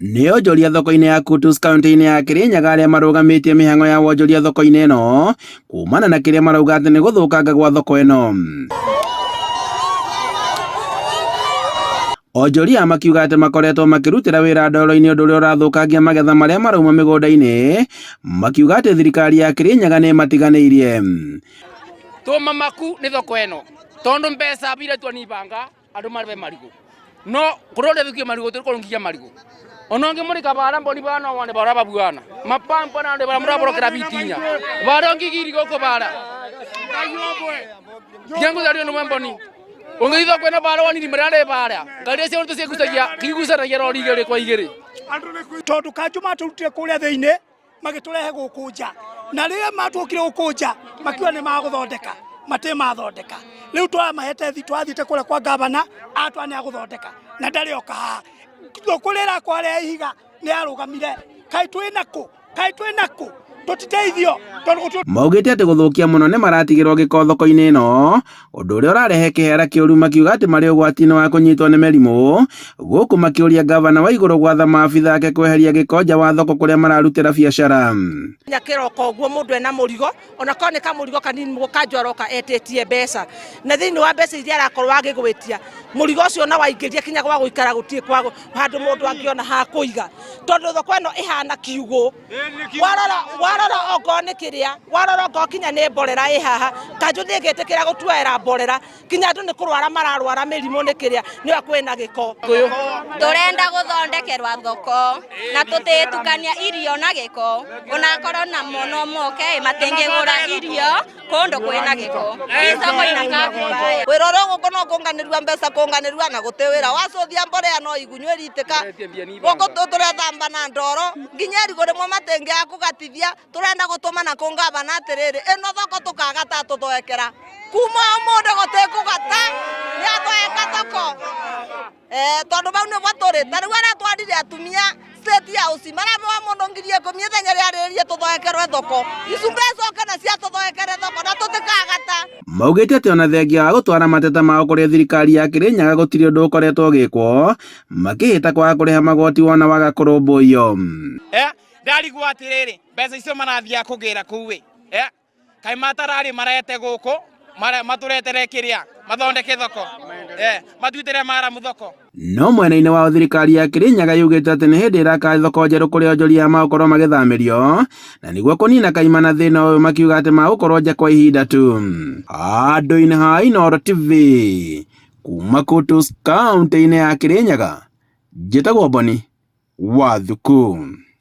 Nĩ onjoria thoko-inĩ ya Kutus kaunti-inĩ ya Kirinyaga arĩa marũgamĩtie mĩhang'o ya wonjoria thoko-inĩ ĩno kumana na kĩrĩa marauga atĩ nĩ gũthũkanga gwa thoko ĩno. Onjoria makiuga atĩ makoretwo makĩrutĩra wĩra ndoro-inĩ ũndũ ũrĩa ũrathũkangia magetha marĩa marauma mĩgũnda-inĩ, makiuga atĩ thirikari ya Kirinyaga nĩ ĩmatiganĩirie. Tũmamaku nĩ thoko ĩno tondũ mbeca biretwo ni ibanga andu marebe marigu no kurore thikie marigu turi kurungikia marigu ona ngimurika bara mboni bana wane bara babuana mapampo na bara muraborokera bitinya bara ngigiri goko bara tiangu dario no mboni ungithwa kwena bara wani marare bara ngari cio tucigucagia kigucanagia rori igiri kwa igiri. Tondu kanju maturutire kuria thiini magiturehe guku nja, na riria matuokire guku nja makiuga ni maguthondeka, mati mathondeka. Riu twamahete thi twathiite kuria kwa gavana atwa ni aguthondeka na ndari oka haha. Thoko rira kwaria ihiga ni arugamire kai twi naku, kai twi naku, tutiteithio tondu gutu. Maugĩte atĩ gũthũkia mũno nĩ maratigĩrwo gĩko thoko-inĩ ĩno, ũndũ ũrĩa ũrarehe kĩhera kĩũru, makiuga atĩ marĩ ũgwati-inĩ wa kũnyitwo nĩ mĩrimũ, gũkũ makĩũria ngavana wa igũrũ gwatha maabitha ake kweheria gĩko nja wa thoko kũrĩa mararutĩra biacara. Nginya kĩroko ũguo mũndũ ena mũrigo, ona korwo nĩ kamũrigo kanini mũkanjũ aroka etĩtie mbeca, na thĩinĩ wa mbeca iria arakorwo agĩgwĩtia mũrigo ũcio ona waingĩria kinya gwa gũikara gũtirĩ kwa handũ mũndũ angĩona ha kũiga, tondũ thoko ĩno ĩhana kiugũ. Warora warora okorwo nĩ kĩrĩa, warora okorwo kinya nĩ mborera ĩ haha, kanjũ ndĩngĩtĩkĩra gũtuoera mborera, kinya andũ nĩ kũrwara mararwara mĩrimũ nĩ kĩrĩa, nĩyo kwĩna gĩko. Tũrenda gũthondekerwa thoko na tũtĩtukania irio na gĩko, onakorwo namo no moke matingĩgũra irio kũndũ kwĩna gĩko. Hii soko inakaa vibaya. Wĩra ũrĩa ũgũkũ no kũnganĩrua mbeca kũnganĩrua na gũtĩ wĩra wacuthia mborea no igunyũ ĩritĩka gũkũ tũrethamba na ndoro nginya irigũ rĩmwe matĩngĩaga kũgatithia. Tũrenda gũtũma na kũngavana atĩrĩrĩ, ĩno thoko tũkagata tũthwekera kuma ũmũthĩ gũtikũgata nĩ athweka thoko. Tondũ vau nĩvo tũrĩ ta rĩu arĩa twarire atumia State House maramewa mũndũ 10,000 ithenya rĩarĩrĩrie tũthwekerwe thoko icu mbeca oke na cia tũthwekere thoko na tũtikagata. Maugĩte atĩ ona thengia wa gũtwara mateta mao kũrĩ thirikari ya Kirinyaga gũtirĩ ũndũ ũkoretwo ũgĩkwo, makĩhĩta kwaga kũrĩha magoti wona waga kũrũmbũiyo. Ndarigwo atĩrĩrĩ, mbeca icio marathiaga kũgĩra kũu ĩ, kaĩ matararĩ marete gũkũ matũretere kĩrĩa mathondeke thoko, matuĩtĩre maramu thoko. No mwena-inĩ wao thirikari ya Kirinyaga yugĩte atĩ nĩ hĩndĩ ĩraka thoko njerũ kũrĩa onjoria magũkorwo magĩthamĩrio na nĩguo kũnina kaimana thĩna ũyũ, makiuga atĩ magũkorwo nja kwa ihinda tu. Handũ-inĩ ha Inooro TV kuma Kutus kaunti-inĩ ya Kirinyaga, njĩtagwo Boni Wathuku.